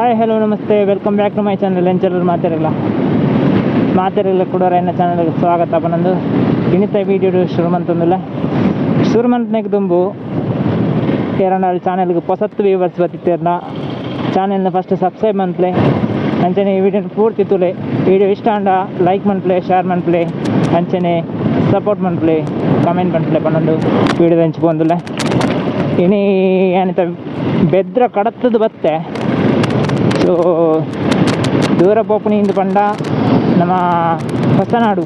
Hi hello namaste, welcome back to my channel. ಎಂಚಲೂರು ಮಾತಾಡಿಲ್ಲ ಮಾತಾಡಿಲ್ಲ ಕೂಡ ಎನ್ನ ಚಾನಲ್ಗೆ ಸ್ವಾಗತ. ಪನಂದು ಇನ್ನಿತ ವೀಡಿಯೋ ಶುರು ಮಂತಂದಿಲ್ಲ. ಶುರು ಮಂತ್ನಾಗ ದುಂಬು ಏರಣ್ಣ ಚಾನಲ್ಗೆ ಹೊಸತ್ತು ವ್ಯೂವರ್ಸ್ ಬತ್ತಿತ್ತೇರ್ನ ಚಾನೆಲ್ನ ಫಸ್ಟ್ ಸಬ್ಸ್ಕ್ರೈಬ್ ಮನ್ಪ್ಲೆ, ಅಂಚನೆ ಈ ವಿಡಿಯೋ ಪೂರ್ತಿ ತುಲೆ. ವಿಡಿಯೋ ಇಷ್ಟ ಅಂಡ ಲೈಕ್ ಮನ್ಪ್ಲೆ, ಶೇರ್ ಮನ್ಪ್ಲೆ, ಅಂಚನೆ ಸಪೋರ್ಟ್ ಮನ್ಪ್ಲೆ, ಕಮೆಂಟ್ ಮನ್ಪ್ಲೆ ಪನ್ನೊಂದು ವಿಡಿಯೋ ಹಂಚ್ಕೊಂದಿಲ್ಲ. ಇನಿ ಏನಿತ ಬೆದ್ರ ಕಡತ್ತದ ಬತ್ತೆ. ಸೊ ದೂರ ಪೋಪುನಿ ಇಂದು ಪಂಡ ನಮ್ಮ ಹೊಸನಾಡು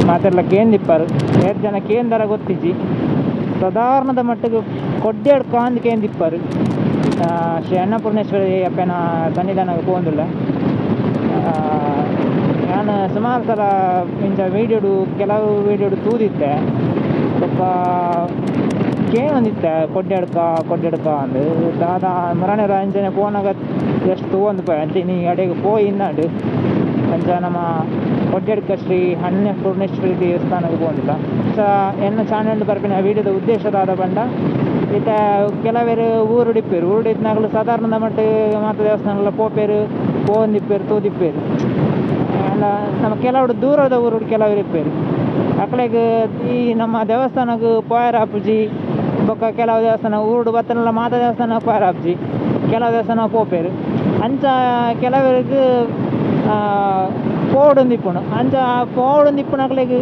ಮಾತೆಲ್ಲ ಕೇಂದಿಪ್ಪಾರು ಏಳು ಜನ ಕೇಂದ್ರ ಗೊತ್ತಿಜ್ಜಿ. ಸಾಧಾರಣದ ಮಟ್ಟಿಗೆ ಕೊಡ್ಡೇಡು ಕಾಂದ್ ಕೇಂದಿಪ್ಪಾರು. ಶ್ರೀ ಅನ್ನಪೂರ್ಣೇಶ್ವರಿ ಅಪ್ಪನ ಸನ್ನಿಧಾನಕ್ಕೆ ಪೋಂದಿಲ್ಲ. ನಾನು ಸುಮಾರು ಸಲ ಇಂಚ ವೀಡಿಯೋಡು ಕೆಲವು ವೀಡಿಯೋಡು ತೂದಿತ್ತೆ. ಸ್ವಲ್ಪ ಕೇಳೊಂದಿತ್ತೆ ಕೊಡ್ಡೇಡ್ಕ ಕೊಡ್ಡೇಡ್ಕ ಅಂದು ದಾದಾ ಮರಣೆ ಅಂಚನೆ ಪೋನಾಗ ಜಸ್ಟ್ ತೂವೊಂದು ಪೋಯ್ ಅಂಚೆ ನೀ ಅಡೆಗೆ ಪೋಯಿ ಇಂದಾಂಡು. ಅಂಚ ನಮ್ಮ ಕೊಡ್ಡೇಡ್ಕ ಶ್ರೀ ಅನ್ನಪೂರ್ಣೇಶ್ವರಿ ದೇವಸ್ಥಾನಕ್ಕೆ ಪೋಂದಿಲ್ಲ. ಸೊ ಎನ್ನ ಚಾನೆಲ್ ಬರ್ಪಿನ ವೀಡಿಯೋದ ಉದ್ದೇಶ ದಾದ ಪಂಡ ಇತ್ತ ಕೆಲವೇರು ಊರುಡಿಪ್ಪೇರು ಊರುಡಿತ್ನಾಗಲು ಸಾಧಾರಣ ಮಟ್ಟ ಮಾತ ದೇವಸ್ಥಾನಗಳ ಪೋಪೇರು ಪೋಂದಿಪ್ಪೇರು ತೂದಿಪ್ಪೇರು. ಆಂಡ ನಮ್ಮ ಕೆಲವರು ದೂರದ ಊರುಡು ಕೆಲವರು ಇಪ್ಪೇರು ಅಕ್ಲೆಗ್ ಈ ನಮ್ಮ ದೇವಸ್ಥಾನಕ್ಕೆ ಪೋಯರ್ ಆಪುಜಿ. ಬೊಕ್ಕ ಕೆಲವು ದೇವಸ್ಥಾನ ಊರುಡು ಬತ್ತನೆಲ್ಲ ಮಾತ ದೇವಸ್ಥಾನ ಪೋಯರ್ ಆಪುಜಿ, ಕೆಲವು ದೇವಸ್ಥಾನ ಪೋಪೇರು. ಅಂಚ ಕೆಲವರಿಗೆ ಪೋವೊಡೊಂದಿಪ್ಪುಂಡು. ಅಂಚ ಪೋವೊಡೊಂದಿಪ್ಪುನಕ್ಲೆಗ್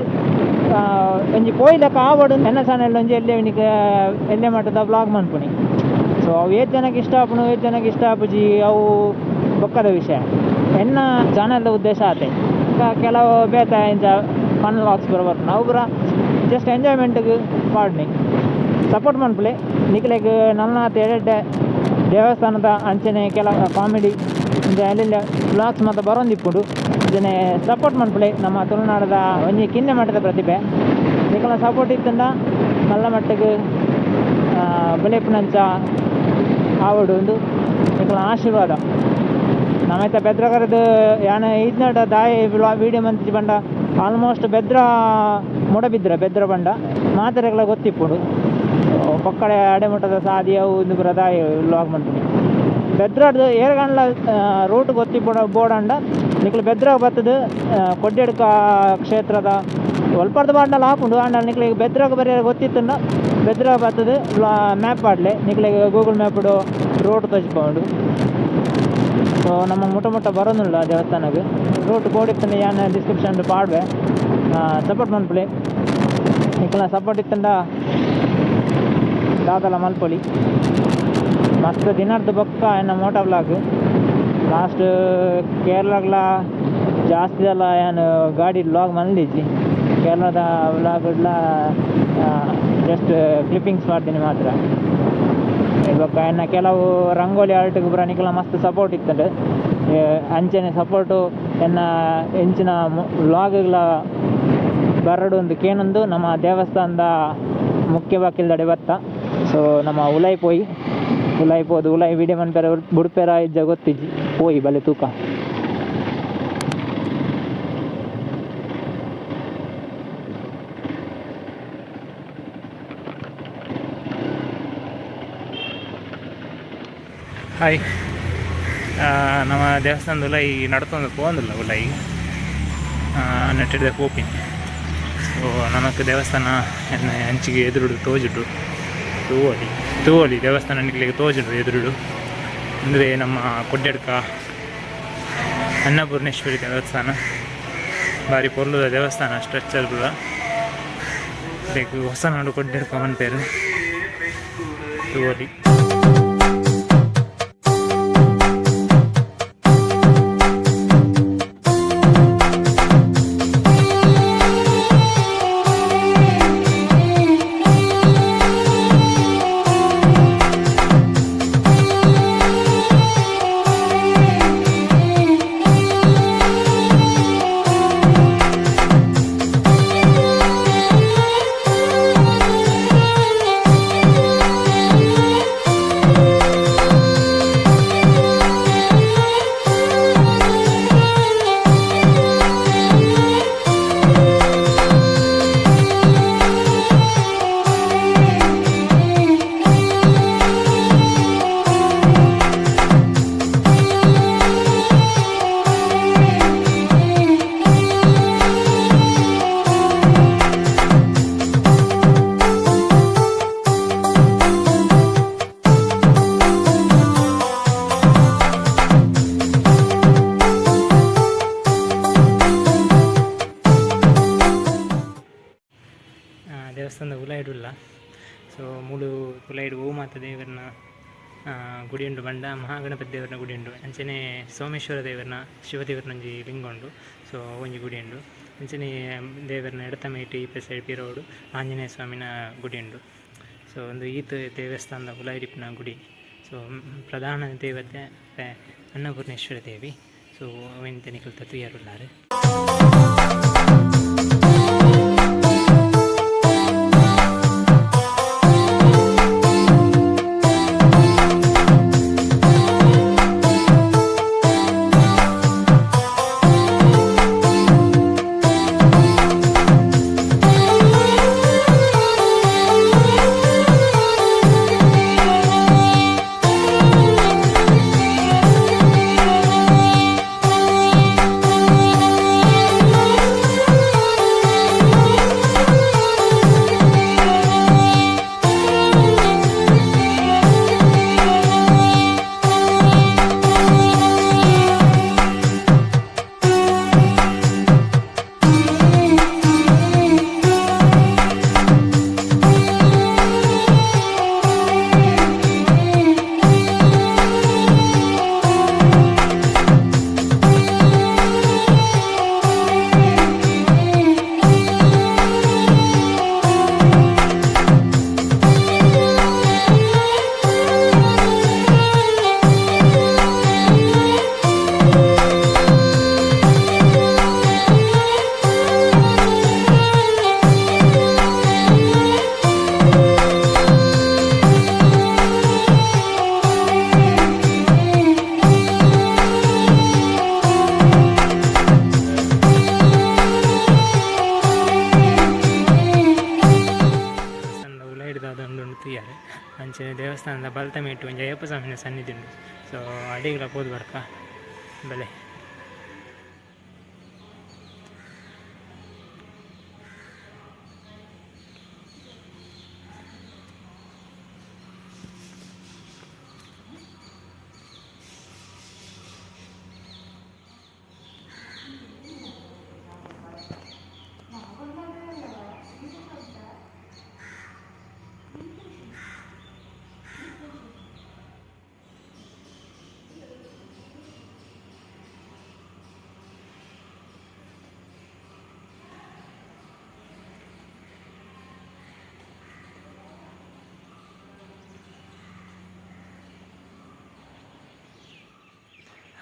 ಒಂಜಿ ಪೋಯಿಲೆಕ್ಕ ಆವೊಡು ಎನ್ನ ಚಾನೆಲ್ ಒಂಜಿ ಎಲ್ಲೆ ನಿಕ್ ಎಲ್ಲೆ ಮಟ್ಟದ ವ್ಲಾಗ್ ಮನ್ಪುನಿ. ಸೊ ಅವು ಏತ್ ಜನಕ್ಕೆ ಇಷ್ಟ ಆಪುಂಡು ಏತ್ ಜನಕ್ಕೆ ಇಷ್ಟ ಆಪುಜಿ ಅವು ಬೊಕ್ಕದ ವಿಷಯ. ಎನ್ನ ಚಾನೆಲ್ದ ಉದ್ದೇಶ ಆತೆ. ಕೆಲವು ಬೇತೆ ಇಂಚ ಫನ್ ವ್ಲಾಗ್ಸ್ ಪೂರ ಬರ್ಪುಂಡು ಅವು ಪೂರ ಜಸ್ಟ್ ಎಂಜಾಯ್ಮೆಂಟ್ಗ್ ಪಾಡ್ನಿ. ಸಪೋರ್ಟ್ ಮನ್ಪುಲೆ ನಿಕ್ಲೆಗ್ ನಲ್ನಾತ್ ಎಡ್ಡೆ ದೇವಸ್ಥಾನದ ಅಂಚನೆ ಕೆಲ ಕಾಮಿಡಿ ಇಂಚ ಎಲ್ಲೆಲ್ಲ ವ್ಲಾಗ್ಸ್ ಮಾತ ಬರೋಂದಿಪ್ಪುಂಡು. ಅಂಚನೆ ಸಪೋರ್ಟ್ ಮನ್ಪುಲೆ ನಮ್ಮ ತುಳುನಾಡದ ಒಂಜಿ ಕಿನ್ನೆ ಮಟ್ಟದ ಪ್ರತಿಭೆ. ನಿಕಲ್ನ ಸಪೋರ್ಟ್ ಇತ್ತಂಡ ಮಲ್ಲ ಮಟ್ಟಗ್ ಬುಲೆಪುನಂಚ ಆವೊಡು ಉಂದು ನಿಕಲ್ನ ಆಶೀರ್ವಾದ. ನಮೈತ ಬೆದ್ರಗರದ ಯಾನ ಈತ್ನಾಡ ದಾಯಿ ವೀಡಿಯೋ ಮಂತಿಜಿ ಪಂಡ ಆಲ್ಮೋಸ್ಟ್ ಬೆದ್ರ ಮುಡಬಿದ್ರ ಬೆದ್ರ ಪಂಡ ಮಾತೆರೆಗ್ಲ ಗೊತ್ತಿಪ್ಪುಂಡು. ಪಕ್ಕಡೆ ಅಡೆಮುಟ್ಟದ ಸಾದಿ ಅವು ಇಂದು ಪೂರ ದಾಯಿ ವ್ಲಾಗ್ ಮನ್ಪುನಿ. ಬೆದ್ರಡ್ದು ಏರ್ಗಂಡ್ಲ ರೂಟ್ ಗೊತ್ತಿಪ್ಪುಂಡು ಬೋಡಂಡ ನಿಕ್ಲು ಬೆದ್ರ ಬತ್ತದು ಕೊಡ್ಡೆಡ್ಕ ಕ್ಷೇತ್ರದ ಒಲ್ಪರ್ದ ಬಾಂಡಲ ಆಪುಂಡು. ಆಂಡ ನಿಕ್ಲೆಗ್ ಬೆದ್ರಗ್ ಬರಿಯರೆ ಗೊತ್ತಿತ್ತಂಡ ಬೆದ್ರ ಬತ್ತದು ಮ್ಯಾಪ್ ಪಾಡ್ಲೆ ನಿಕ್ಲೆಗ್ ಗೂಗಲ್ ಮ್ಯಾಪ್ಡು ರೋಡ್ ತೋಜಿಪೌಂಡು. ಸೊ ನಮ್ಮ ಮುಟ್ಟ ಮುಟ್ಟ ಬರೋದಿಲ್ಲ ದೇವಸ್ಥಾನಕ್ಕೆ ರೂಟ್ ಬೋರ್ಡ್ ಯಾನ್ ಡಿಸ್ಕ್ರಿಪ್ಷನ್ ಪಾಡ್ವೆ. ಸಪೋರ್ಟ್ ಮನ್ಪುಲೆ ನಿಕ್ಲೆನ ಸಪೋರ್ಟ್ ಇತ್ತಂಡ ದಾದಲ ಮಲ್ಪೊಲಿ. ಮಸ್ತ್ ದಿನರ್ದು ಬೊಕ್ಕ ಎನ್ನ ಮೋಟೋ ವ್ಲಾಗ್ ಲಾಸ್ಟ್ ಕೇರಳಗ್ಲ ಜಾಸ್ತಿ ಅಲ್ಲ ಯಾನ್ ಗಾಡಿ ವ್ಲಾಗ್ ಮಲ್ದಿಜ್ಜಿ. ಕೇರಳದ ವ್ಲಾಗ್ಲ ಜಸ್ಟ್ ಕ್ಲಿಪ್ಪಿಂಗ್ಸ್ ಮಾಡ್ತೀನಿ ಮಾತ್ರ. ಬೊಕ್ಕ ಎನ್ನ ಕೆಲವು ರಂಗೋಲಿ ಆರ್ಟ್ಗ್ ಪೂರ ನಿಕಲ್ನ ಮಸ್ತ್ ಸಪೋರ್ಟ್ ಇತ್ತಂಡು. ಅಂಚನೆ ಸಪೋರ್ಟು ಎನ್ನ ಎಂಚಿನ ವ್ಲಾಗ್ಲ ಬರಡು ಒಂದು ಕೇನೊಂದು ನಮ್ಮ ದೇವಸ್ಥಾನದ ಮುಖ್ಯ ಬಾಕಿಲ್ದಡೆ ಬತ್ತ. ಸೊ ನಮ್ಮ ಉಲಾಯ್ ಪೋಯಿ ಉಲಾಯ್ ಪೋದು ಉಲಾಯ್ ವಿಡಿಯೋ ಮನ್ಪೆರ ಬುಡ್ಪೆರ ಇಜ್ಜ ಗೊತ್ತಿಜ್ಜಿ ಪೋಯಿ ಬಲೆ ತೂಕ. ಹಾಯ್, ನಮ್ಮ ದೇವಸ್ಥಾನದ ಉಲೈ ನಡ್ತೊಂದು ಪೋಂದಿಲ್ಲ ಉಲೈ ನೆಟ್ಟಿಡ್ದ ಪೋಪಿನಿ. ಸೊ ನಮಕ್ ದೇವಸ್ಥಾನ ಎನ್ನ ಅಂಚಿಗೆ ಎದುರುಡು ತೋಜುಡು ತೂವೊಲಿ ತೂವೊಲಿ ದೇವಸ್ಥಾನ ನಿಕ್ಲೆಗ್ ತೋಜುಡು ಎದುರುಡು. ಅಂದರೆ ನಮ್ಮ ಕೊಡ್ಡೆಡ್ಕ ಅನ್ನಪೂರ್ಣೇಶ್ವರಿ ದೇವಸ್ಥಾನ ಬಾರಿ ಪೊರ್ಲುದ ದೇವಸ್ಥಾನ ಸ್ಟ್ರಕ್ಚರ್ ಪೂರ. ಬೇಕು ಹೊಸನಾಡು ಕೊಡ್ಡೆಡ್ಕ ಮನ್ಪೇರು ತೂವೊಲಿ. ಸೊ ಮೂಲು ಕುಲೈಡ್ ಓಮಾತ ದೇವರನ ಗುಡಿ ಉಂಡು ಬಂಡ ಮಹಾಗಣಪತಿ ದೇವರನ ಗುಡಿ ಉಂಡು ಅಂಚನೆ ಸೋಮೇಶ್ವರ ದೇವರನ ಶಿವದೇವರನ ಒಂಜಿ ಲಿಂಗ ಉಂಡು. ಸೊ ಒಂಜಿ ಗುಡಿ ಉಂಡು. ಅಂಚನೆ ದೇವರನ ಎಡತ ಮೇಟಿ ಸೈಡ್ ಪಿರೋಡು ಆಂಜನೇಯ ಸ್ವಾಮಿನ ಗುಡಿ ಉಂಡು. ಸೊ ಒಂದು ಈತ ದೇವಸ್ಥಾನದ ಉಲಾಯಿಡಿಪ್ಪುನ ಗುಡಿ. ಸೊ ಪ್ರಧಾನ ದೇವತೆ ಅನ್ನಪೂರ್ಣೇಶ್ವರ ದೇವಿ. ಸೊ ಅವೆನ್ ನಿಕಲ್ ತೂಯರುಲ್ಲಾರು. ದೇವಸ್ಥಾನದ ಉಲೈಡ್ದಾದ ಉಂಡು ತೂಯರೆ. ಅಂಚನೆ ದೇವಸ್ಥಾನದ ಬಲ್ತ ಮೇಟು ಒಂಜಿ ಅಯ್ಯಪ್ಪ ಸ್ವಾಮಿನ ಸನ್ನಿಧಿ ಉಂಡು. ಸೊ ಅಡಿಗಳ ಪೋದು ಬರ್ಕ ಬಲೆ.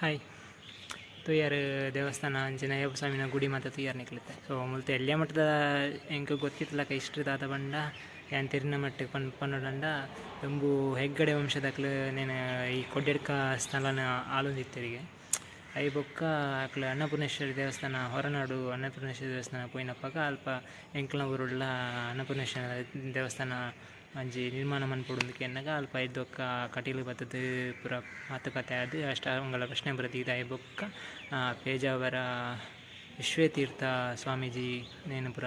ಹಾಯ್ ತೂಯರ್ ದೇವಸ್ಥಾನ ಅಂಚಿನ ಅಯ್ಯಪ್ಪ ಸ್ವಾಮಿನ ಗುಡಿ ಮಾತ ತೂಯರ್ ನಿಕ್ಲತ್ತೆ. ಸೊ ಮುಲ್ತ ಎಲ್ಯ ಮಟ್ಟದ ಎಂಕ್ ಗೊತ್ತಿತ್ತಲಕ ಇಷ್ಟ್ರಿ ದಾದ ಬಂಡ ಯಾನ್ ತೆರಿನ ಮಟ್ಟಕ್ಕೆ ಪನ್ನೊಡಂಡ ದುಂಬು ಹೆಗ್ಗಡೆ ವಂಶದಕ್ಲು ನೇನು ಈ ಕೊಡ್ಯಡ್ಕ ಸ್ಥಳನ ಆಲೊಂದಿತ್ತೆರಿಗೆ. I ಬೊಕ್ಕ ಅಕ್ಲು ಅನ್ನಪೂರ್ಣೇಶ್ವರಿ ದೇವಸ್ಥಾನ ಹೊರನಾಡು ಅನ್ನಪೂರ್ಣೇಶ್ವರಿ ದೇವಸ್ಥಾನ ಪೋಯಿನಪಗ ಅಲ್ಪ ಎಂಕ್ಲ್ನ ಊರುಡ್ಲ ಅನ್ನಪೂರ್ಣೇಶ್ವರ ದೇವಸ್ಥಾನ ಒಂಜಿ ನಿರ್ಮಾಣ ಮನ್ಪೊಡು ಎನ್ನಗ ಅಲ್ಪ ಐದೊಕ್ಕ ಕಟೀಲು ಬತ್ತುದು ಪೂರ ಮಾತುಕತೆ ಆದ್ ಅಷ್ಟ ಅಂಗಳ ಪ್ರಶ್ನೆ ಬರತ್ ಐ ಬೊಕ್ಕ ಪೇಜಾವರ ವಿಶ್ವತೀರ್ಥ ಸ್ವಾಮೀಜಿ ನೇನು ಪೂರ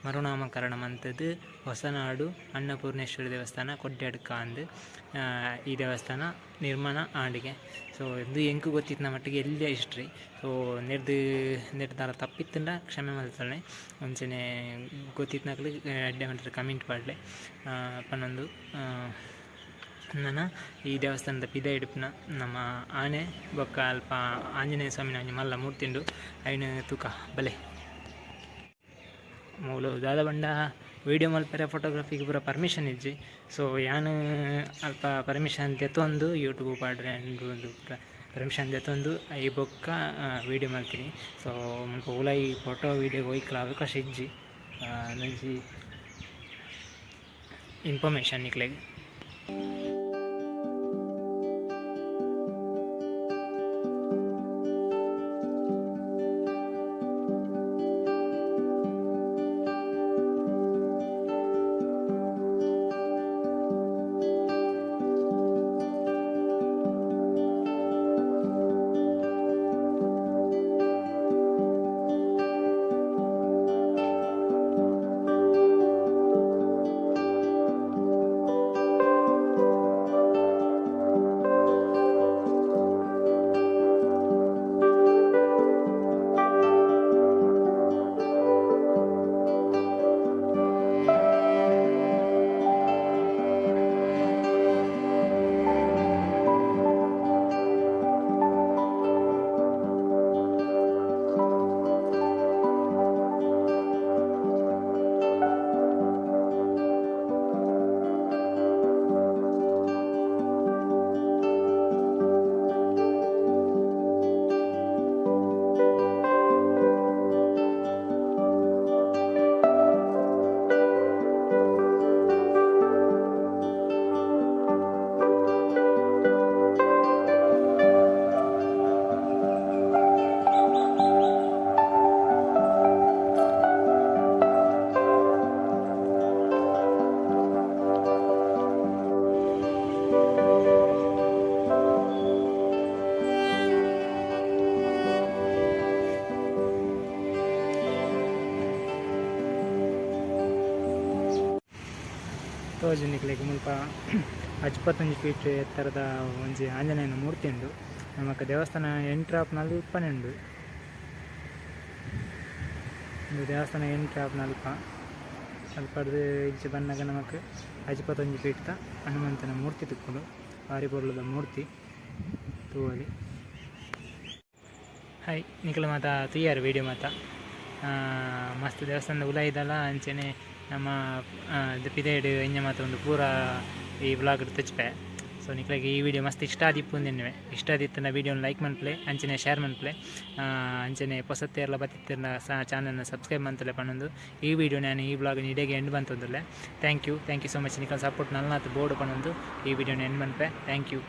ಮರುನಾಮಕರಣ ಮಂತುದು ಹೊಸನಾಡು ಅನ್ನಪೂರ್ಣೇಶ್ವರಿ ದೇವಸ್ಥಾನ ಕೊಡ್ಯಡ್ಕ ಅಂದ್ ಈ ದೇವಸ್ಥಾನ ನಿರ್ಮಾಣ ಆಂಡಿಗೆ. ಸೊ ಇಂದು ಎಂಕ್ ಗೊತ್ತಿತ್ತಿನ ಮಟ್ಟಿಗೆ ಎಲ್ಯ ಹಿಸ್ಟ್ರಿ. ಸೊ ನೆರ್ದು ನೆರ್ದಾಲ ತಪ್ಪಿತ್ತುಂಡ ಕ್ಷಮೆ ಮಲ್ತೊನ್ನೆ. ಅಂಚನೆ ಗೊತ್ತಿತ್ತಿನಕ್ಲು ಎಡ್ಡೆ ಮಲ್ತ್ ಕಮೆಂಟ್ ಪಾಡ್ಲೆ ಪನೊಂದು. ನನ ಈ ದೇವಸ್ಥಾನದ ಪಿದಯಿ ಇಡುಪುನ ನಮ್ಮ ಆನೆ ಬೊಕ್ಕ ಅಲ್ಪ ಆಂಜನೇಯ ಸ್ವಾಮಿನ ಒಂಜಿ ಮಲ್ಲ ಮೂರ್ತಿ ಉಂಡು ಐನ್ ತೂಕ ಬಲೆ. ಮೂಲು ದಾದ ಪಂಡ ವೀಡಿಯೋ ಮಲ್ಪೆರೆ ಫೋಟೋಗ್ರಫಿಗ್ ಪೂರ ಪರ್ಮಿಷನ್ ಇಜ್ಜಿ. ಸೊ ಯಾನ್ ಅಲ್ಪ ಪರ್ಮಿಷನ್ ದೆತೊಂದು ಯೂಟ್ಯೂಬ್ ಪಾಡ್ರೆ ಉಂದು ಪೂರ ಪರ್ಮಿಷನ್ ದೆತೊಂದು I ಬೊಕ್ಕ ವೀಡಿಯೋ ಮಲ್ತಿನಿ. ಸೊ ಮುಲ್ಪ ಉಲಾಯಿ ಫೋಟೋ ವೀಡಿಯೋ ಒಯ್ಕ್ಲ ಅವಕಾಶ ಇಜ್ಜಿ. ಒಂಜಿ ಇನ್ಫಾರ್ಮೇಷನ್ ನಿಕ್ಲೆಗ್. ತೋಜು ನಿಕ್ಲೆಗ್ ಮುಲ್ಪ ಅಜ್ಪತ್ತೊಂಜಿ ಫೀಟ್ ಎತ್ತರದ ಒಂಜಿ ಆಂಜನೇಯನ ಮೂರ್ತಿ ಉಂಡು. ನಮಕ್ ದೇವಸ್ಥಾನ ಎಂಟ್ರಿ ಆಪುನ ಅಲ್ಪನೆ ಉಂಡು. ಉಂದು ದೇವಸ್ಥಾನ ಎಂಟ್ರಿ ಆಪುನ ಅಲ್ಪ. ಅಲ್ಪಡ್ದ್ ಇಂಚ ಬನ್ನಗ ನಮಕ್ ಅಜ್ಪತ್ತೊಂಜಿ ಫೀಟ್ ದ ಹನುಮಂತನ ಮೂರ್ತಿ ತಿಕ್ಕುಂಡು. ಬಾರಿ ಪೊರ್ಲುದ ಮೂರ್ತಿ ತೂವೊಲಿ. ಹಾಯ್, ನಿಕುಲು ಮಾತ ತೂಯರ್ ವಿಡಿಯೋ ಮಾತ. ಮಸ್ತ್ ದೇವಸ್ಥಾನದ ಉಲಾಯಿದಲ ಅಂಚನೆ ನಮ್ಮ ಪಿದಯ್ಡ್ ಎಂಚ ಮಾತ ಉಂಡು ಪೂರ ಈ ವ್ಲಾಗ್ ತೋಜಿಪೆ. ಸೊ ನಿಕ್ಲೆಗ್ ಈ ವಿಡಿಯೋ ಮಸ್ತ್ ಇಷ್ಟ ಆದಿಪ್ಪು ಎನ್ನುವೆ. ಇಷ್ಟ ಆದಿತ್ತುಂಡ ವಿಡಿಯೋನ್ ಲೈಕ್ ಮನ್ಪುಲೆ, ಅಂಚನೆ ಶೇರ್ ಮನ್ಪುಲೆ. ಅಂಚನೆ ಪೊಸತ್ತೇರ್ಲ ಬತ್ತಿತ್ತಿರ್ನ ಚಾನಲ್ನ ಸಬ್ಸ್ಕ್ರೈಬ್ ಮಂತುಲೆ ಪನೊಂದು ಈ ವಿಡಿಯೋ ನಾನು ಈ ವ್ಲಾಗ್ ಇಡೆಗೆ ಎಂಡ್ ಮಂತೊಂದುಲ್ಲೆ. Thank you, thank you so much. ನಿಕಲ್ನ ಸಪೋರ್ಟ್ ನಲ್ನಾತ್ ಬೋಡು ಪನೊಂದು ಈ ವಿಡಿಯೋನ ಎಂಡ್ ಮನ್ಪೆ. Thank you.